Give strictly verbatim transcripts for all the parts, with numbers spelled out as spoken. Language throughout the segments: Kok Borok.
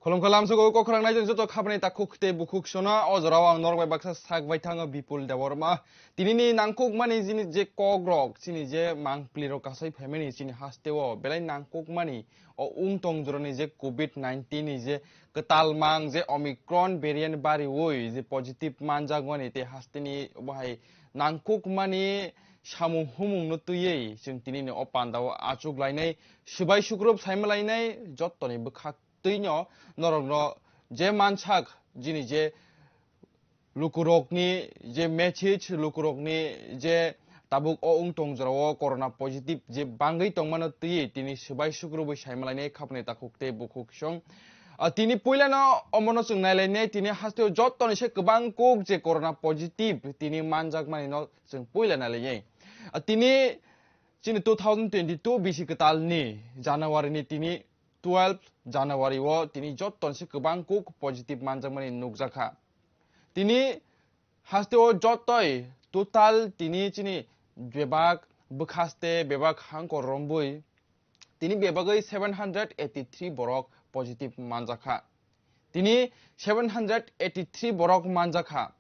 Khulumkha lamsogo, kokrang nai joto khapni takhuk tei bukhuk sono, o jorao ang norok bai baksa sak bai thango Bipul Debbarma. Tinini nangkukmani jini je kokrok, chini je mangpli rok kasai phaimani chini hasteo belai nangkukmani o wng tong jorani je covid nineteen ni je kwtal mang je Omicron variant bariwi je positive manjakmani tei hasteni bahai nangkukmani samung humung no twiwi chwng tinini o pandao achuk lainai, swbai sukrup saima lainai, jottoni bwkhak twino norokno je mansak jini je lukurokni je message, lukurokni je tabuk o wng tong jorao corona positive je bangwi tongmano twiwi tini swbai sukrubwi saima lainai khapni takhuk tei bukhuk song. Ah, tini puilano omono chwng nailainai, tini hasteo jottoni se kwbang kuk je corona positive tini manjakmani no chwng puila nailainai. Ah, tini chini two thousand twenty-two bisi kwtalni January ni tini twelve January o tini jottoni se kwbang kuk positive manjakmani nukjakha. Tini hasteo jottoi total tini chini bebak bwkhaste bebak hangkor rombui tini bebagwi seven hundred eighty-three borok positive manjakha. Tini seven hundred eighty-three borok manjakha.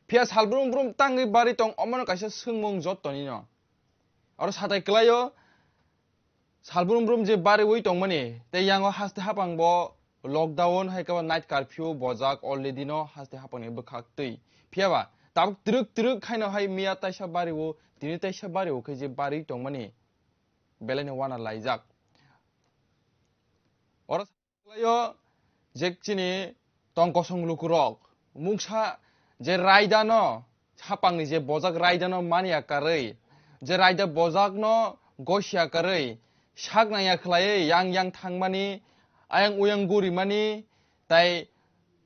Phiya salbrum brum tangwi bari tong omono kaisa swngmung jottonino. Oro satai kwlaio, salbrum brum je bariwi tongmani, tei yango haste hapang bo lockdown hai khe bo night curfew bojak already no haste hapang ni bwkhak twi. Phiya ba tabuk twrwk twrwk haino hai miya taisa bariwo, tini taisa bariwo khe je bariwi tongmani belai no wana laijak. Oro Kwlaio je chini tong kosong lukurok mungsa je raidano, hapangni je bojak raidano manya karwi, je raida bojakno gosia karwi, sak nangya khlaiwi yang yang thangmani, ayang uyang gurimani, tai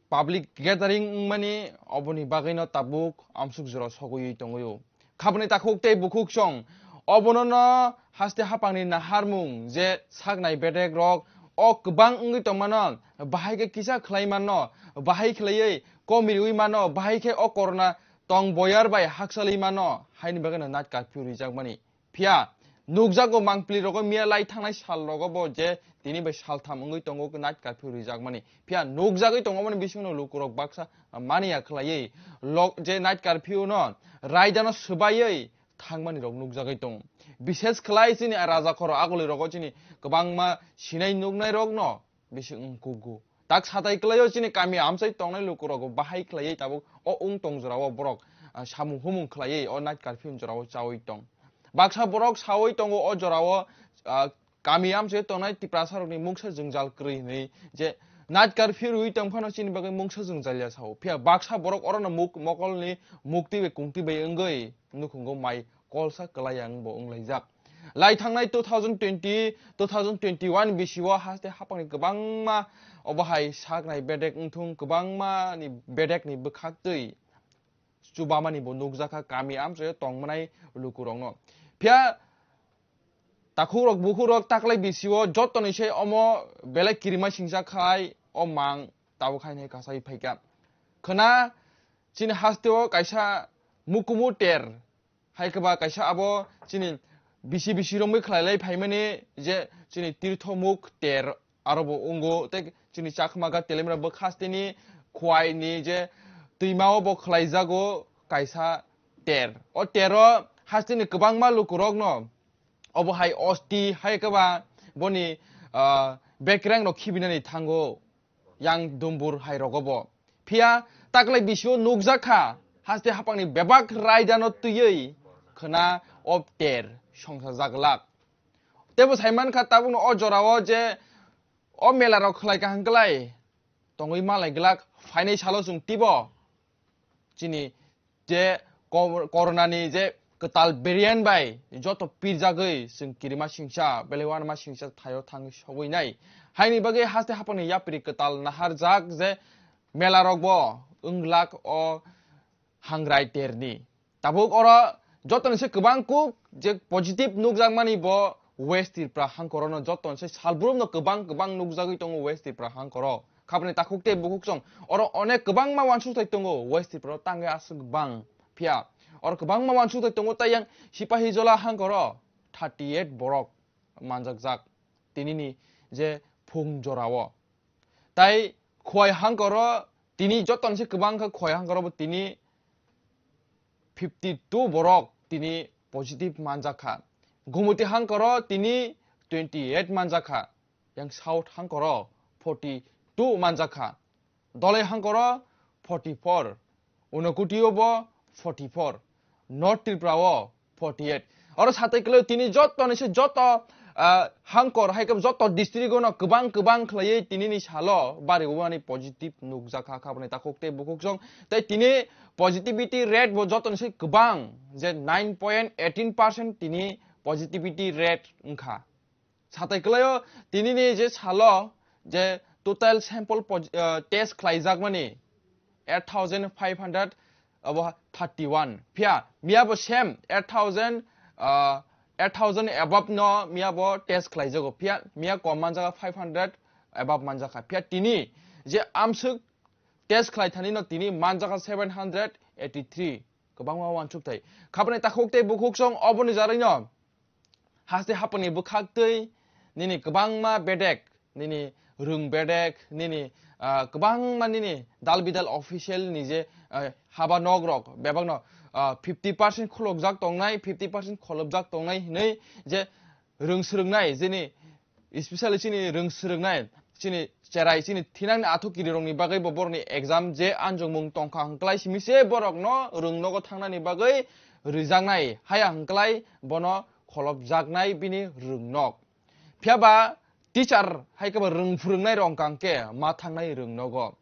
public gathering wngmani, oboni bagwino tabuk amsuk jora sogwi tongwi o. Khaboni takhuk tei bukhuk song. Obono no haste hapangni naharmung je saknai bedek rok o kwbang wngwi tongmano, bahai khe kisa khlai manno, bahai khlaiwi komiriwi mano, bahai khe o corona tong boyar bai hakchalwi mano, haini bagwi no night curfew rijakmani. Phiya nukjago mangpli rogo miya lai thangnai sal rogo bo je tini bai saltham wngwi tongo night curfew rijakmani. Phiya nukjagwi tongmani bisingno lukurok baksa mania khlaiwi lok je night curfew no raidano swbaiwi thangmani rok nukjagwi tongo. Bishes khlai chini raja khoro aguli rogo chini kwbangma sinai nuknai rokno bisi wngkugo. Tak satai kwlaio chini kami amchai tongnai lukurok bahai khlaiwi tabuk o wng tong jorao borok, ah, samung humung khlaiwi o night curfew jorao chawi tong. Baksa borok sawi tongo o jorao, ah, kami amchai tongnai Tiprasa rokni mungsa jwngjal kwrwi hwnwi je night curfew rwi tong phano chini bagwi mungsa jwngjal ya sao. Phiya baksa borok orono muk mokolni mukti bai kungti bai wngwi nukhungo mai kolsa kwlai ang bo wnglaijak. Lai thangnai two thousand twenty, two thousand twenty-one bisio haste hapangni kwbangma obo hai saknai bedek wngthung kwbangma ni bedek ni bwkhak twi chubamani bo nukjakha kami amchaio tongmanai lukurokno. Phiya takhukrok bukhukrok taklai bisio jottoni se omo belai kirima singsa khai o mang tabuk hai nai kasai phaikha. Khwna chini hasteo kaisa mukumu ter hai khe ba kaisa abo chini bisi bisi romwi khlai lai phaimani je chini tirtho muk ter aro bo wngo tei chini chakma ga telemra bwkhasteni khwai ni je twima o bo khlai jago kaisa ter. O tero hasteni kwbangma lukurokno obo hai osti hai khe ba boni, ah, bekreng rok khibinani thango. Yang dumbur hai rogo bo. Phiya taklai bisio nukjak kha, haste hapangni bebak raidano twiwi khwna o ter songsa jaglak. Tebo saiman kha tabukno o jorao je o mela rok khlai kaham klai tongwi malai glak, phainai salo chwng tibo chini je ko-, corona ni je kwtal variant bai joto pirjagwi chwng kirima singsa, belai uanama singsa thaio thangwi sogwi nai. Haini bagwi haste hapangni yapri kwtal naharjak je mela rokbo wnglak o hangrai terni. Tabuk oro jotoni se kwbang kuk je positive nukjakmani bo West Tripura hangkorono jotoni se salbrumno kwbang kwbang nukjagwi tongo West Tripura hangkoro. Khaboni takhuk tei bukhuk song oro onek kwbangma uansukthai tongo West Tripura o tangwi aswk bang. Phiya oro kwbangma uansukthai tongo tei yang Sipahijola hangkoro thirty eight borok manjakjak tinini je phung jorao. Tai Khowai hangkoro tini joto ni se kwbang kha, Khowai hangkoro bo tini fifty two borok tini positive manjak kha. Gumuti hangkoro tini twenty eight manjak kha. Yang South hangkoro forty two manjak kha. Dholai hangkoro forty four. Unakutio bo forty four. North Tripura o forty eight. Oro satai kwlai tini joto ni se joto, ah, hangkor hai khe joto district o no kwbang kwbang khlaiwi tini ni salo bari wani positive nukjak kha, kha bwnai takhuk tei bukhuk song. Tei tini positivity rate bo joto ni se kwbang, je nine point eighteen percent tini positivity rate wngkha. Satai kwlaio tini ni je salo je total sample poj-, ah, test khlaijakmani eight thousand five hundred abo thirty one. Phiya miya bo same eight thousand, ah, eight thousand above no miya bo test khlaijago. Phiya miya kom manjaka five hundred above manjaka. Phiya tini je amswk test khlai thani no tini manjaka seven hundred eighty three. Kwbangma wansuk thai. Kha bwnai takhuk tei bukhuk song oboni jarwi no haste hapani bwkhak twi nini kwbangma bedek, nini rwng bedek, nini, ah, kwbangma nini dal bidal official ni je, ah, haba nok rok bebak no, ah, fifty percent khulokjak tongnai, fifty percent kholopjak tongnai hinwi je rwng swrwngnai, jeni especially chini rwng swrwngnai, chini cherai, chini thinangni athuk kirirokni bagwi bo borokni exam je anjokmung tongkha hwnkhlai simi se borokno rwng nogo thangnani bagwi rijaknai, haya hwnkhlai bono kholopjaknai bini rwng nok. Phiya ba teacher hai khe bo rwng phwrwngnairok wngkha hwnkhe ma thangnai rwng nogo.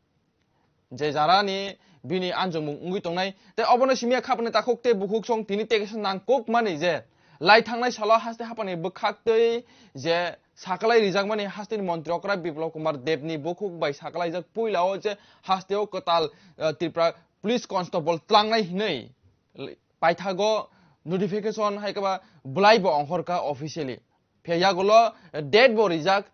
Je jarani bini anjokmung wngwi tongnai. Tei obono simiya kha bwnai takhuk tei bukhuk song tini tei kaisa nangkuk mani je lai thangnai salo haste hapani bwkhak twi je saklai rijakmani hasteni montri okra Biplab Kumar Debni bukhuk bai saklaijak puilao je hasteo kwtal, eh, Tripura Police Constable tlangnai hinwi paithago notification hai khe ba bwlaibo ongkhorkha officially. Phiya yagulo date bo rijak,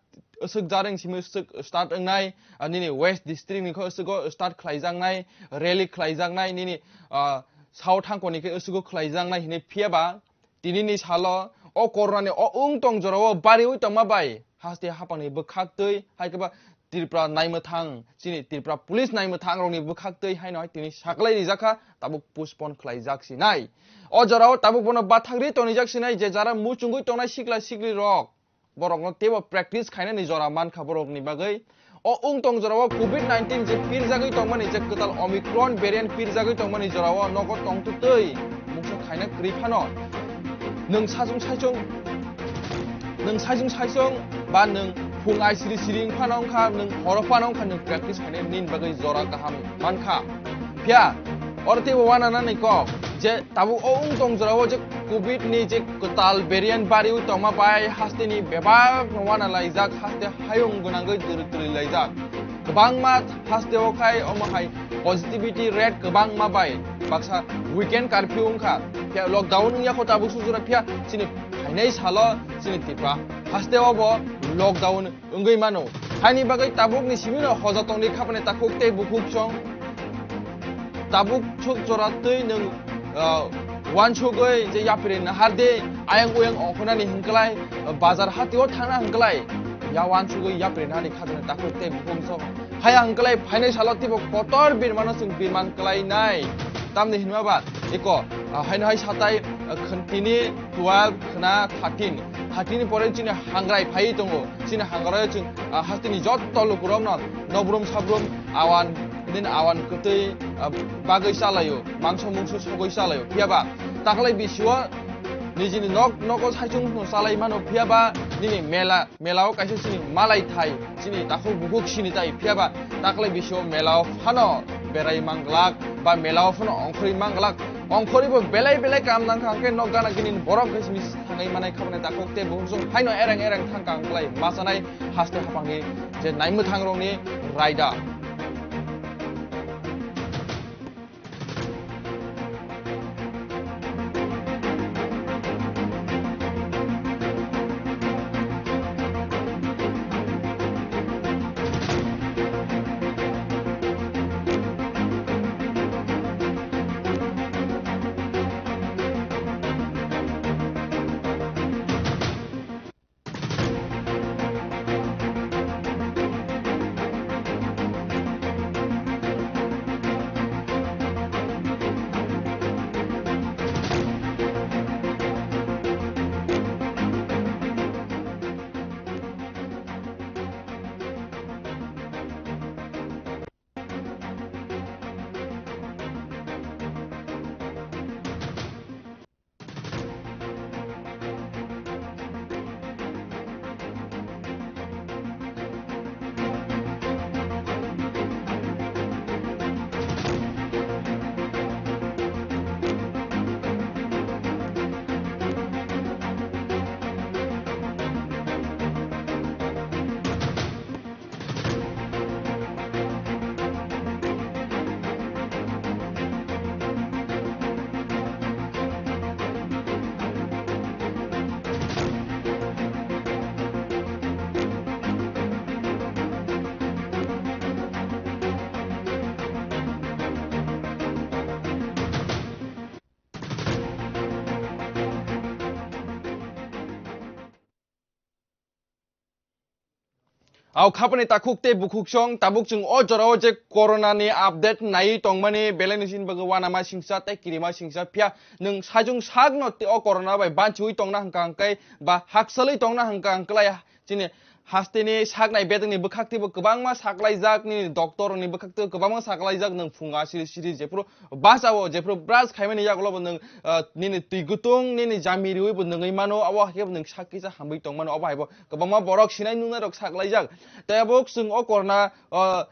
aswk jareng simi aswk start wngnai, ah, nini West District ni kho aswk start khlaijaknai, rally khlaijaknai, nini, ah, South hangkoni khe aswk khlaijaknai hinwi. Phiya ba tini ni salo o corona ni o wng tong jorao bariwi tongma bai haste hapangni bwkhak twi hai khe ba Tripura naimwthang, chini Tripura Police naimwthang rokni bwkhak twi haino hai tini saklai rijak kha, tabuk postpone khlaijak sinai. O jorao tabuk bono bathagri tonijak sinai, je jara muchungwi tongnai sikla sikli rok, borokno teibo practice khainani jora mankha borokni bagwi. O wng tong jorao covid nineteen je pirjagwi tongmani, je kwtal Omicron variant pirjagwi tongmani jorao nogo tongtwtwi mungsa khaina kwrwi phano nwng sachung saichung, nwng saichung saichung ba nwng phung ai siri siri wng phano wngkha, nwng horo phano wngkha, nwng practice khainani bagwi jora kaham mankha. Phiya oro teibo uananani kok je tabuk o wng tong jorao je covid ni je kwtal variant bariwi tongma bai hasteni bebak no uana laijak, haste hayung gwnangwi twrwi twrwi laijak. Kwbangma hasteo khai omo hai positivity rate kwbangma bai baksa weekend curfew wngkha. Phiya lockdown wngya kho tabuk sujura, phiya chini phainai salo chini Tripura hasteo bo lockdown wngwi mano. Haini bagwi tabukni simino hoja tongdi khapani takhuk tei bukhuk song. Tabuk chuk jora twi nwng, ah, uansugwi je yapri nahar de, ayang uyang ongkhornani hinklai, ah, bazar hatio thangna hinklai, ya uansugwi yapri nahani khajana takhuk tei bukhuk song. Haya hinklai phainai salo teibo kotor birmano chwng birman klainai. Tamni hinma ba, eko, ah, haino hai satai, ah, khantini twelve khna thirteen. Thirteen ni pore chini hangrai phai tongo. Chini hangrai chwng, ah, hasteni jotto lukurokno nobrum sabrum awan, din awan kwtwi, ah, bagwi chalaio, mangso mungso sogwi chalaio. Phiya ba taklai bisio nijini nok nogo saichung no chalai mano, phiya ba nini mela, melao kaisa chini malai thai, chini takhuk bukhuk sini tai, phiya ba taklai bisio melao phano berai manglak ba melao phano ongkhorwi manglak. Ongkhorwi bo belai belai kam nangkha, hwnkhe nok gana gini borok khe simi thangwi manai khabani takhuk tei bukhuk song haino ereng ereng thangkha, hwnkhlai machanai haste hapangni je naimwthang rokni raida. Au khapani takhuk tei bukhuk song tabuk chwng o jorao je corona ni update naiwi tongmani belai ni sini bagwi uanama singsa tei kirima singsa phiya nwng sajung sakno tei o corona bai banchiwi tongna hwnkha hwnkhe ba haksalwi tongna hwnkha hwnkhe chini hasteni saknai bedekni bwkhak teibo kwbangma saklaijak, nini doctor ni bwkhak teibo kwbangma saklaijak, nwng phunga siri siri jephuru bachao jephuru brush khaimani yagulo bo nwng, ah, nini twi gutung nini jami riwi bo nwngwi mano, abo hai khe bo nwng sak kisa hamwi tongmano, abo hai bo kwbangma borok sinai nungnai rok saklaijak. Tei abo chwng o corona, ah,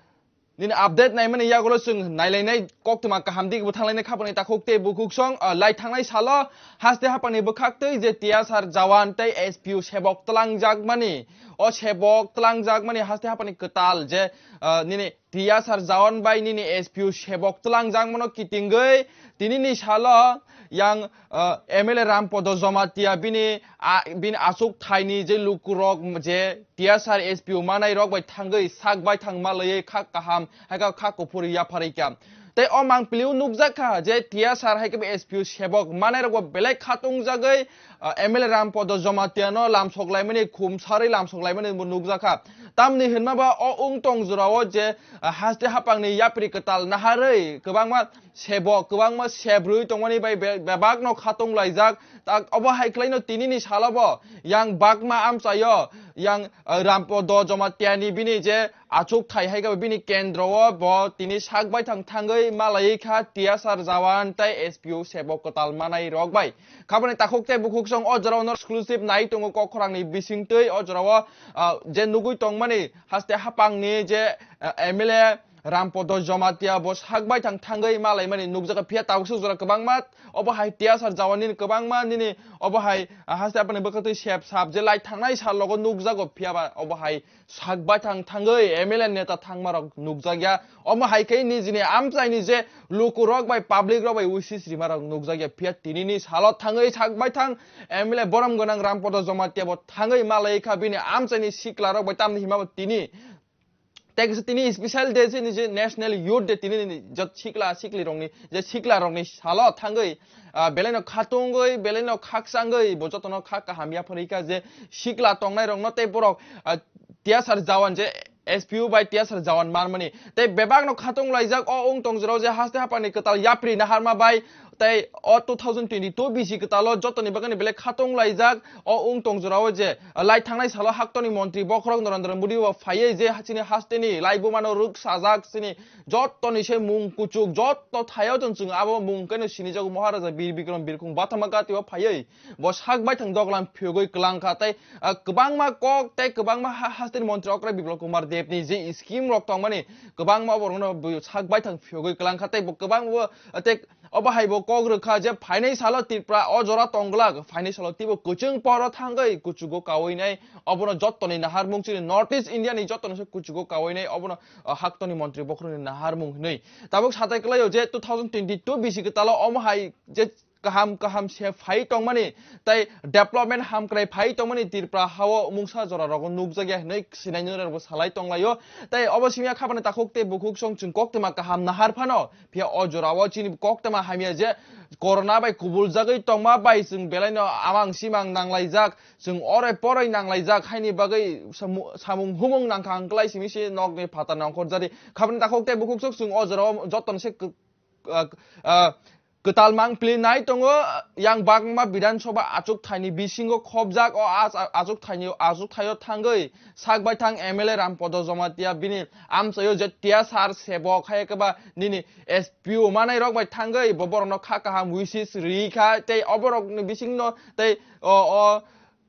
nini update naimani yagulo chwng nailainai koktwma kaham dik bo thanglainai khapani takhuk tei bukhuk song, ah, lai thangnai salo haste hapangni bwkhak tei je T S R jawan tei S P O sebok twlangjakmani, o sebok twlangjakmani haste hapangni kwtal je, ah, nini T S R jawan bai nini S P O sebok twlangjakmano kitingwi tinini salo yang, ah, M L A Rampodo Jomatia bini, ah, bini achuk thaini je lukurok je T S R S P O manai rok bai thangwi sak bai thang malaiwi kha kaham hai kha, kha kuphur yapharwi kha. Tei o mangpili o nukjak kha je T S R hai khe S P O sebok manai rok bo belai khatung jagwi, ah, M L A Rampodo Jomatia no lamsok laimani, khum sarwi lamsok laimani bo nukjak kha. Tamni hinma ba o wng tong jora o je, ah, haste hapang ni yapri kwtal naharwi kwbangma sebo, kwbangma sebrwi tongmani bai be-, bebak no khatung laijak. Tak obo hai khlai no tini ni salo bo yang bakma amchai o yang, ah, Rampodo Jomatia ni bini je achuk thai hai khe bini kendro o bo tini sak bai thang thangwi malaiwi kha T S R jawan tei S P O sebok kwtal manai rok bai. Khaboni takhuk tei bukhuk song o jora o no exclusive nai tongo kok khorang ni bising twi o jora o, ah, je nugwi tongmani haste hapang ni je, ah, M L A Rampodo Jomatia bo sak bai thang thangwi malaimani nukjago, phiya tabuk suk jora kwbangma obo hai T S R jawan nini kwbangma nini obo hai, ah, haste hapang ni bwkhak twi sep sap je lai thangnai sal logo nukjago, phiya ba obo hai sak bai thang thangwi M L A neta thangma rok nukjakya. Omo hai khe nijini amchaini je lukurok bai public rok bai wishes rima rok nukjakya, phiya tinini salo thangwi sak bai thang M L A borom gwnang Rampodo Jomatia bo thangwi malai kha bini amchaini sikla rok bai, tamni hima bo tini tei kisa tini special day se ni je National Youth Day, tini ni jot sikla sikli rokni je sikla rokni salo thangwi, ah, belai no khatungwi, belai no khakchangwi bo jotono kha kaham yapharwi kha je sikla tongnai rokno tei borok, ah, T S R jawan je S P O bai T S R jawan manmani tei bebak no khatung laijak o wng tong jora o je haste hapang ni kwtal yapri naharma bai tei o two thousand twenty-two bisi kwtal o jotoni bagani belai khatung laijak o wng tong jora o je lai thangnai salo haktoni montri bokhorok Narendra Modi bo phaiwi je chini haste ni laibuma no rwk sajak chini jotoni se mung kuchuk joto thaio chwng abo mung khe no sinijago Maharaja Bir Bikram Birkhung Bathamaka twibo phaiwi bo sak bai thang doglam phiyogwi kwlang kha tei, ah, kwbangma kok tei kwbangma ha-, hasteni montri okra Biplab Kumar Deb ni je scheme rok tongmani kwbangma borokno bo sak bai thang phiyogwi kwlang kha tei bo kwbangma bo, ah, tei obo hai bo kok rwkha je phainai salo Tripura o jora tong glak, phainai salo teibo kwchwng poro thangwi kuchugo kawi nai, obono jottoni naharmung chini North East India ni jottoni se kuchugo kawi nai, obono, ah, haktoni montri bokhorokni naharmung hinwi tabuk satai kwlaio je two thousand twenty-two bisi kwtalo omo hai je kaham kaham se phai tongmani tei development hamkrai phai tongmani Tripura hao mungsa jora rogo nukjakya hinwi sinai nunai rokbo salai tonglaio. Tei obo simiya khabani takhuk tei bukhuk song chwng koktwma kaham nahar phano, phiya o jorao chini koktwma hamya je corona bai kubuljagwi tongma bai chwng belaino amang simang nanglaijak, chwng oroi poroi nanglaijak, haini bagwi samu-, samung humung nangkha ang klai simi se nokni phatar nongkhor jari. Khabani takhuk tei bukhuk song chwng o jorao jotono se kw-, ah, ah, kwtal mangpili nai tongo, yang bakma Bidhan Sabha achuk thaini bisingo khobjak o ach-, achuk thaini, achuk thaio thangwi sak bai thang M L A Rampodo Jomatia bini amchaio je T S R sebok hai khe ba nini S P O manai rok bai thangwi bo borokno kha kaham wishes ri kha tei oborokni bisingno tei o, o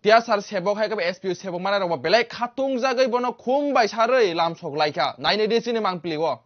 T S R sebok hai khe ba S P O sebok manai rok bo belai khatung jagwi bono khum bai sarwi lamsok lai kha. Nainai di chini mangpili o.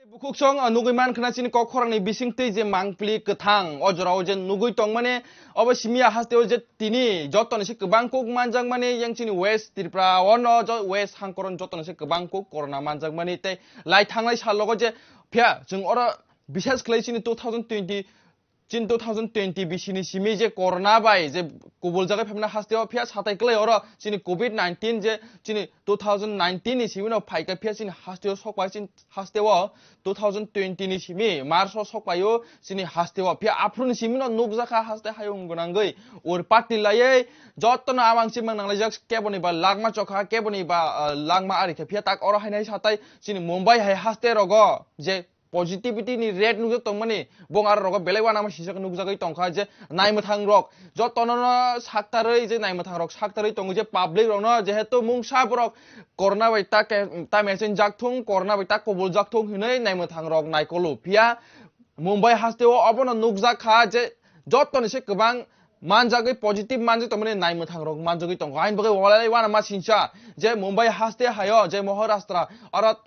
Bukhuk song, ah, nugui man khna chini kok khorang ni bising twi je mangpli kwthang. O jora o je nugui tong mani, obo simi ya haste o je tini joto ni se kwbang kok manjak mani yang chini West Tripura o no jo West Hangkoron joto ni se kwbang kok corona manjak mani tei lai thangnai sal logo je phiya chwng oro bishes khlai chini two thousand twenty, chini two thousand twenty bisi ni simi je corona bai je kubul jagai phaimna haste o phiya satai klai oro chini covid nineteen je chini two thousand nineteen ni simi no phaika phiya chini haste o sokpai chini haste o two thousand twenty ni simi March o sokpai o chini haste o phiya aphuru ni simi no nukjakha haste hayung gwnangwi ur party laiwi joto no amang chimang nanglaijak kebo ni ba langma chokha kebo ni ba, ah, langma ari khe phiya tak oro hainai satai chini Mumbai hai haste rogo je positivity ni rate nukjak tongmani, bong aro rogo belai uanama sijak nukjagwi tongkha je naimwthang rok jotono no saktarwi je naimwthang rok saktarwi tongo je public rok no jehetu mungsa borok corona bai ta ke-, ta mechenjak thung, corona bai ta kubul jak thung hinwi naimwthang rok naikolo. Phiya Mumbai haste o obono nukjak kha je jotoni se kwbang manjagwi positive manjak tongmani naimwthang rok manjagwi tongo. Hain bagwi walai uanama sincha je Mumbai haste hayo je Maharashtra oro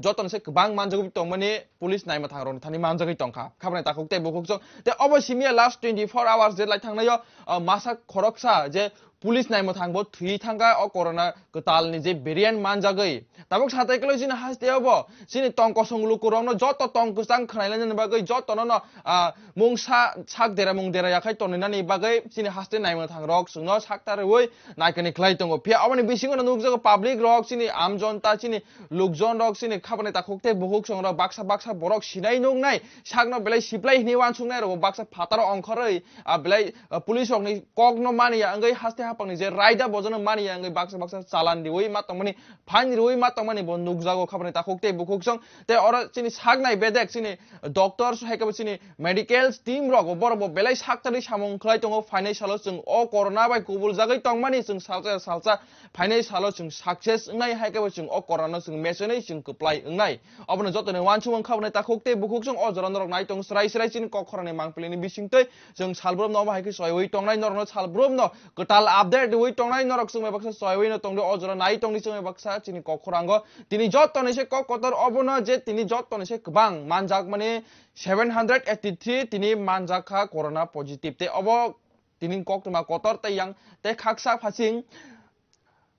jotono se kwbang manjagwi tongmani police naimwthang rokni thani manjagwi tongkha. Khabrai takhuk tei bukhuk chwng. Tei obo simi ya last twenty four hours je lai thangnaio, ah, masa khoroksa je police naimwthang bo thwi thangkha o corona kwtalni je variant manjagwi. Tabuk satai kwlai chini haste obo chini tong kosong lukurokno joto tong kwchang khwnainani bagwi jotono no, ah, mung sa-, sak dera mung dera yakhai tongnainani bagwi chini haste naimwthang rok chwngno sakta rwi naikani khlai tongo. Phiya oboni bisingo no nukjago public rok chini amjonta chini lukjon rok chini khabani takhuk tei bukhuk song rok baksa baksa borok sinai nuknai sakno belai siplai hinwi uansuknai rok baksa phataro ongkhorwi, ah, belai, ah, police rokni kokno maniya wngwi haste hapangni je raida bojono maniya wngwi baksa baksa chalan riwi ma tongmani, fine riwi ma tongmani bo nukjago khabani takhuk tei bukhuk song. Tei oro chini saknai bedek chini doctors hai khe bo chini medical team rok bo borok bo belai saktarwi samung khlai tongo. Phainai salo chwng o corona bai kubul jagwi tongmani chwng salsa salsa phainai salo chwng success wngnai hai khe bo chwng o corona no chwng mechenwi chwng kwplai wngnai. Obono jotoni uansukmung khabani takhuk tei bukhuk chwng o jora norok nai tongo chwrai chwrai chini kok khorangni mangpili ni bisingtwi chwng salbrum no obo hai khe soiwi tongnai norok no salbrum no kwtal update riwi tongnai norok chwng bai baksa soiwi no tongdi o jora nai tongdi chwng bai baksa chini kok khorango. Tini jottoni se kok kotor obono je tini jottoni se kwbang manjak mani seven hundred eighty three tini manjak kha corona positive. Tei obo tini koktwma kotor tei yang tei khaksa phasing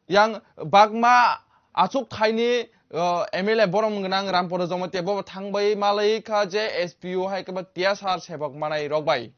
yang bakma achuk thaini, uh, M L A borom gwnang Ramporo Jamatia bo thangbai malai kha je S P O hai khe ba T S R sebok manai rok bai.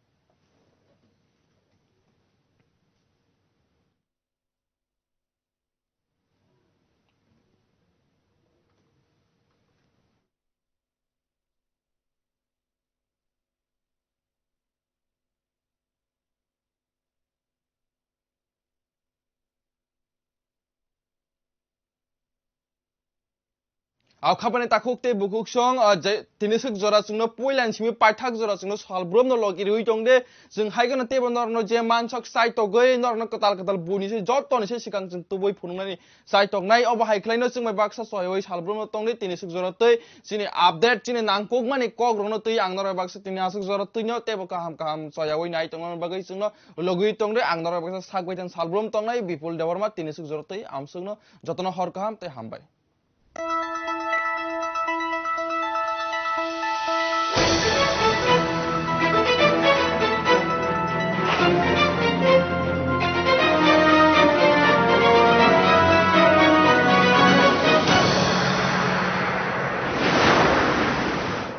Au khabani takhuk tei bukhuk song, ah, je, tini swk jora chwngno puila ni simi paithak jora chwngno salbrum no logi riwi tong de. Chwng hai gano teibo norokno je mansok chai togwi norokno kwtal kwtal buini se joto ni se swkang chwng tubui phunuknani chai tongnai. Obo hai khlaino chwng bai baksa soyoi salbrum no tongdi tini swk jora tei chini update chini nangkukmani kok rokno twi ang norok baksa tini aswk jora twino teibo kaham kaham soyawi nai tongna bagwi chwngno logwi tongdi. Ang norok baksa sak bai tang salbrum tongnai Bipul Debbarma tini swk jora twi amswkno jotono hor kaham tei hambai.